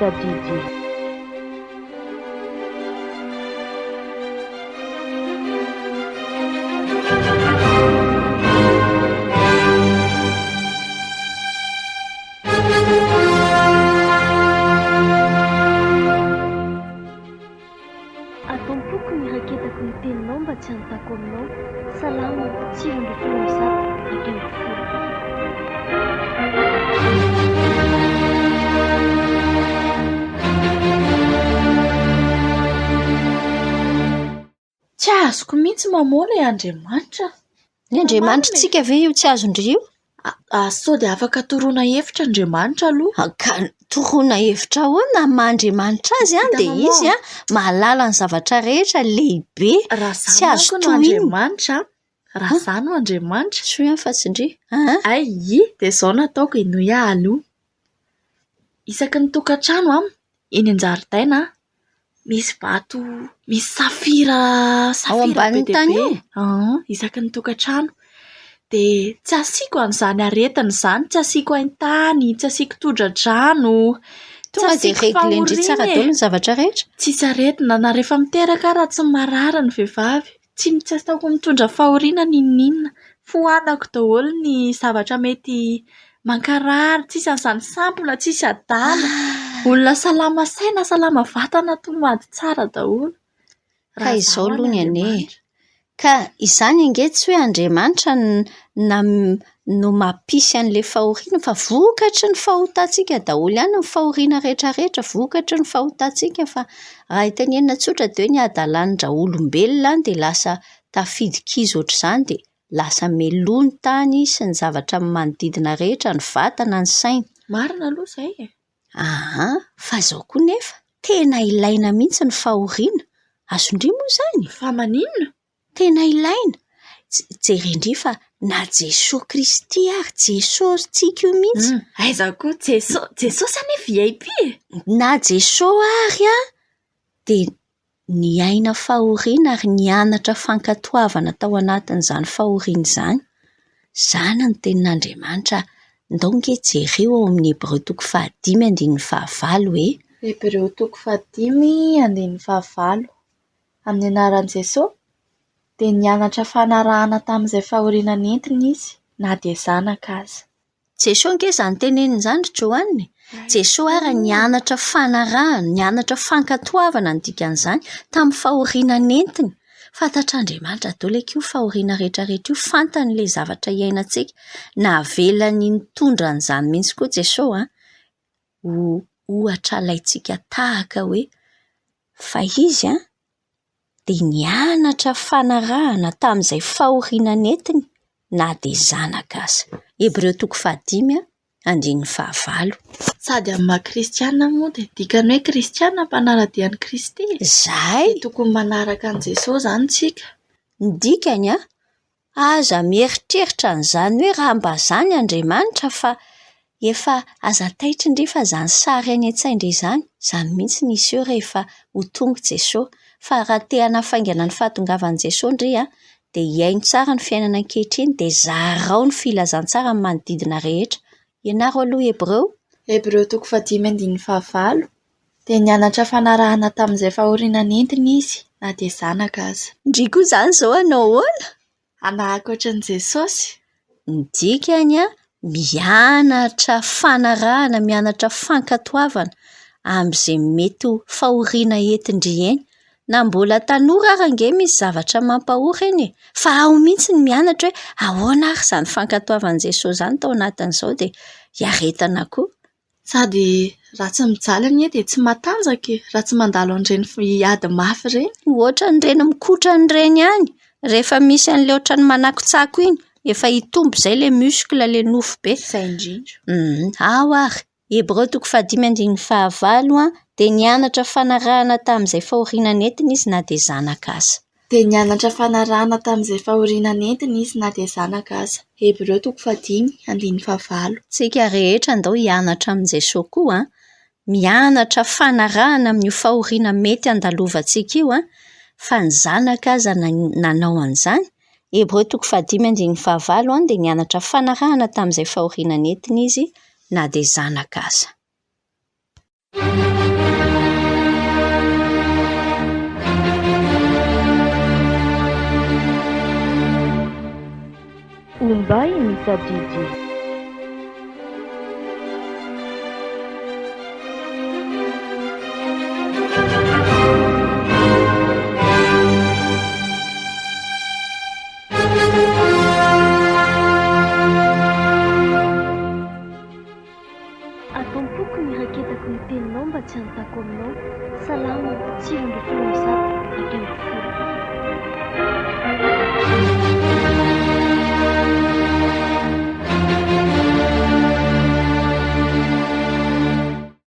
Tadidy. Ato am-poko ny iraketako ny teninao mba tsy hanontako aminao. Salamo 119. Tsy azoko mihitsy maman ilay Andriamanitra. Ny Andriamanitritsika ve io tsy azon-dry io? Ah, sao dia afaka toroana hevitra Andriamanitra aloha? Ka toroana hevitra ahoana? Amin'ny maha Andriamanitra azy an, dia izy an, mahalala ny zavatra rehetra, lehibe, Raha tsy izaho azo manko no tohinina. Andriamanitra, raha izaho no Andriamanitra, Soa ihany fa tsy ndry. Aa? Ay, dia izao no ataoko, henoy ahy aloha. Isaky ny tokantrano an, eny an-jaridaina an, misy vato, misy safira, Ao safira be ambanin'ny dia tany be. io? Aa, isaky ny tokantrano. Dia tsy asiako an'izany aretina izany, tsy asiako haintany, tsy asiako tondra-drano, tsy Tonga dia asiako régler-ndry tsara fahoriana e. daholo ny zavatra rehetra? Tsisy aretina, na rehefa miteraka ara tsy marary ny vehivavy. Tsy tsy ataoko mitondra fahoriana n'inon'inona. Foanako daholo ny zavatra mety mankarary, tsisy an'izany sampona, tsisy adala. Olona salama saina, salama vatana, tomady tsara daholo. Ka Raha izao izaho aloha ny anie e. Andriamanitra. Ka izany ange tsy hoe Andriamanitra no mampisy an'ilay fahoriana fa vokatry ny fahotantsika daholo ihany ny fahoriana rehetrarehetra, vokatry ny fahotantsika fa raha itenenina tsotra dia hoe ny hadalan-dRaolombelona dia lasa tafidi-kizo ohatr'izany dia lasa meloa ny tany sy ny zavatra manodidina rehetra, ny vatana, ny saina. Marina aloha izay e! Aa, fa izao koa nefa, tena ilaina mihitsy ny fahoriana. Azon-dry moa izany? Fa maninona? Tena ilaina. Jeren-dry fa na Jesoa Kristy ary, Jesosy-tsika io mihitsy. Aiza koa Jeso, Jesosy anie VIP e! Na Jesoa ary an, dia niaina fahoriana ary nianatra fankatoavana tao anatin'izany fahoriana izany. Izany ny tenin'Andriamanitra. Ndao ange jereo ao amin'ny Hebreo toko fahadimy andininy fahavalo e! Hebreo toko fahadimy andininy fahavalo. Amin'ny anaran'i Jesoa, dia nianatra fanarahana tamin'izay fahoriana nentiny izy, na dia zanaka aza. Jesoa ange izany teneniny izany ry Joanne e! Jesoa ary nianatra fanarahana, nianatra fankatoavana ny dikan'izany tamin'ny fahoriana nentiny. Fantatr'Andriamanitra daholo akia io fahoriana rehetrarehetra io, fantany ilay zavatra iainantsika. Navelany nitondra an'izany mihitsy koa Jesoa an, ho ohatra alaintsika tahaka hoe fa izy an, dia nianatra fanarahana tamin'izay fahoriana nentiny na dia zanaka aza. Hebreo toko fahadimy andininy fahavalo. Sady amin'ny maha kristiana moa dia dikany hoe kristiana mpanara-dia an'i Kristy e. Izay. Dia tokony manaraka an'i Jesoa izany isika. Ny dikany an, Aza mieritreritra an'izany hoe raha mba izany Andriamanitra fa efa aza taitra ndry fa izany sary any an-tsain-dry izany, izany mihitsy no hiseho rehefa ho tonga Jesoa. Fa raha te hanafaingana ny fahatongavan'i Jesoa ndry dia hihaino tsara ny fiainana ankehitriny dia zarao ny filazantsara amin'ny manodidina rehetra. Ianaro aloha Hebreo. Hebreo toko fahadimy andininy fahavalo Dia nianatra fanarahana tamin'izay fahoriana nentiny izy, na dia zanaka aza. Ndry koa izany izao hanao ahoana? Hanahaka ohatran'i Jesosy. Ny dikany an, mianatra fanarahana, mianatra fankatoavana amin'izay mety ho fahoriana entin-dry eny. Na mbola tanora ary ange misy zavatra mampahory eny e! Fa ao mihitsy ny mianatra hoe ahoana ary izany fankatoavan'i Jesosy izany tao anatin'izao dia hiaretana koa. Sady raha tsy mijaly anie dia tsy matanjaka e, raha tsy mandalo an'ireny ady mafy ireny. Ohatran'ireny mikotrana ireny ihany, rehefa misy an'ilay ohatran'ny manakotsako iny, efa hitombo izay ilay muscle, ilay nofo be. Izay indrindra. Ao ary, Hebreo toko fahadimy andininy fahavalo an, dia nianatra fanarahana tamin'izay fahoriana nentiny izy na dia zanaka aza. Dia nianatra fanarahana tamin'izay fahoriana nentiny izy na dia zanaka aza. Hebreo toko fahadimy, andininy fahavalo. Tsika rehetra andao hianatra amin'i Jesoa koa an! Mianatra fanarahana amin'io fahoriana mety handalovantsika io an! Fa ny zanaka aza nanao an'izany. Hebreo toko fahadimy andininy fahavalo an, dia nianatra fanarahana tamin'izay fahoriana nentiny izy na dia zanaka aza. Ombay ny tadidy. Ato am-poko ny iraketako ny teninao mba tsy hanotako aminao. Salamo 119.